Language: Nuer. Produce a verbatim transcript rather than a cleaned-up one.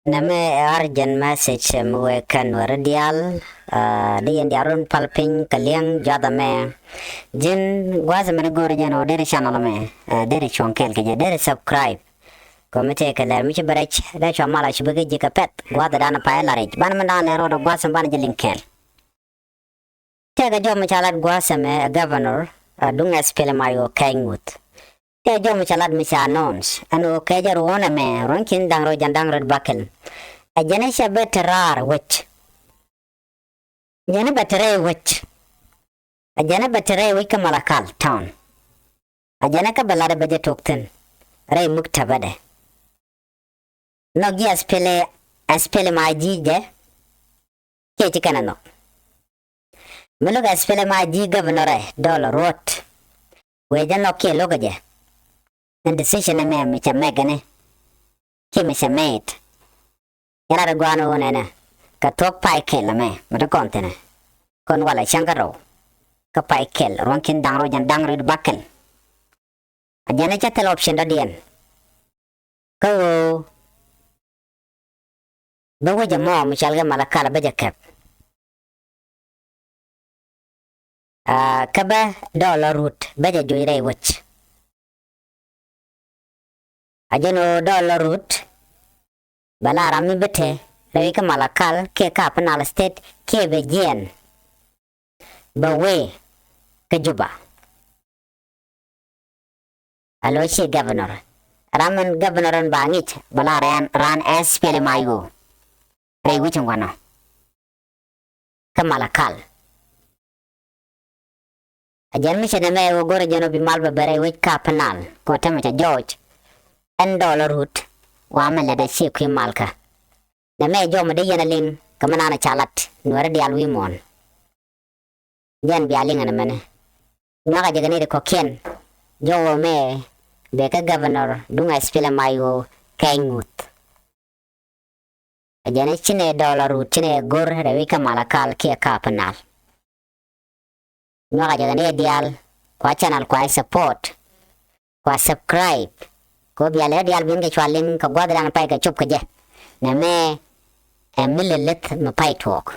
Nɛmɛ ɛ urgent message mi wee kɛn wä ri diaal. Di yɛn diaal run pal piny kɛ liɛŋ juath ɛmɛ. Ji̱n gua̱a̱th ɛmɛ ni go̱o̱rä jɛn ɣöö deri channel ɛmɛ, deri cuɔ̱ŋ kɛɛl kɛ jɛ, deri subscribe. Kɔmi tëë kɛ lɛr mi ci bɛ rɛc dee cua mal a ci bikɛ ji̱ kɛ pɛth gua̱a̱th ɛ da̱a̱n pay la rɛc banɛ mi da̱a̱n lɛr rɔɔdɛ gua̱a̱th ɛmɛ banɛ jɛ liŋ kɛɛl. Tëëkɛ jɔm mi ca lat gua̱a̱th ɛmɛ ɛ governor, ɛ duŋ SPLM-IO kɛɛny ŋuth. Tëë jɔm mi ca lat mi ca announce ɛn ɣöö kɛ jɛ ruɔ̱n ɛmɛ ruɔ̱n ki̱n da̱ŋ rɛw jɛn da̱ŋ rɛw bakɛl. Ɛ jɛn ɛ cɛ bɛ te raar wec. Jɛn ɛ bɛ te rɛy wec. Ɛ jɛn ɛ bɛ te rɛy wec kä Malakal town. Ɛ jɛn ɛ kä bɛ lat ɛ bɛ jɛ tok thi̱n rɛy muk tɛpɛdɛ. Nhɔk ji̱ SPLA, SPLA ma ji̱ jɛ. Kiɛ ci kɛn ɛ nhɔk. Mi lo̱k SPLA ma ji̱ governor ɛ dɔl ruɔt. Wee jɛ nhɔk kiɛ lo̱k jɛ. Ɛn decision ɛmɛ mi cɛ mɛk ɛni kiɛ mi cɛ mɛyit. Yɛn rat ɛ gua̱a̱n ɣöö nɛnɛ kɛ thuɔ̱k pay kɛl ɛmɛ mi ti kɔn thi̱nɛ. Kɔn walɛ cäŋ kä rɛw kä pay kɛl ruɔ̱n ki̱n da̱ŋ rɛw jɛn da̱ŋ rɛw bakɛl. A jɛn ɛ cä thil option dɔ̱diɛn. Kä ɣöö bä wec ɛmɔ mi cɔal kɛ Malakal bä jɛ kɛp. Aa, kä bä dɔɔl lɔ rut bä jɛ joc rɛy wec. A jɛn ɣöö dɔɔl lɔ rut bɛ la ram mi bä te rɛy kä Malakal kiɛ kä Upper Nile State kiɛ bɛ jiɛɛn bɛ wee kä Juba. A lo̱ ci governor. Ram min governor in ba ŋic bɛ la raan, raan SPLM-IO rɛy wec in wanɔ kä Malakal. A jɛn mi cɛ nɛmɛ ɣöö go̱rɛ jɛn ɣöö bi mal bɛ bɛ rɛy wec kä Upper Nile kɛ ɣöö tämɛ cɛ jɔɔc. Ɛn dɔɔl lɔ rut wa mɛ lɛ dɛ ci kui̱ malkä. Nɛmɛ jɔmɛ dee yɛn a liŋ kɛ mi naan a ca lat Nuɛri diaal wi̱i̱ muɔ̱ɔ̱n. Jɛn bia liŋ ɛn ɛmɛnɛ. Nyuakä jɛ kɛ nɛy ti kɔ̱kiɛn. Jɔwä mɛ bɛ kä governor duŋ SPLM-IO kɛɛny ŋuth. Ɛ jɛn ɛ ci nɛ dɔɔl lɔ rut ci nɛ go̱r rɛwi kä Malakal kiɛ kä Upper Nile. Nyuakä jɛ kɛ nɛy diaal kua channel kua support. Kua subscribe. Kɛ ɣöö bia lɛ diaal bin kɛ cua liŋ kɛ gua̱thdan pay kɛ cop kɛ jɛ. Nɛmɛ ɛ mi lɛ leth mi pay tuɔɔk.